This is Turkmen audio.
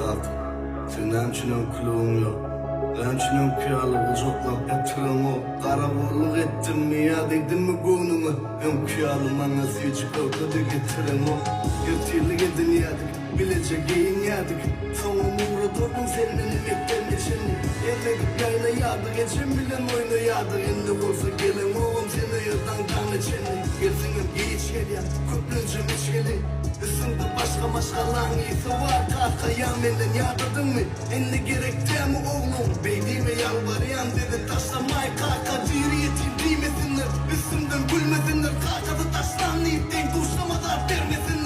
Kaka, sen näme üçin öňküligiň ýok? Näme üçin öňki ýaly gujaklap ýatyraňok? Garagolluk etdimmi ýa degdimmi göwnüňe? Öňki ýaly maňa süýji köke-de getireňok. Ertirlik edinýädik, bileje geýinýädik. Soňam ugradardym sen meni mekdebe çenli. Erledip ýaýnaýardyk, ejem bilen oýnaýardyk. Indi bolsa geleňogam sen öýe daňdana çenli. Gelseňem giç gelýäň, köplenjem içgili. Üstüňde başga maşgalaň ysy bar kaka ýa menden ýadadyňmy? Indi gerek dämi ogluň? Beý diýme ýalbarýan bizi taşlamaý kaka diri ýetim diýmesinler üstümden gülmesinler kakasy taşlan diýip deň duşlama zat bermesinler.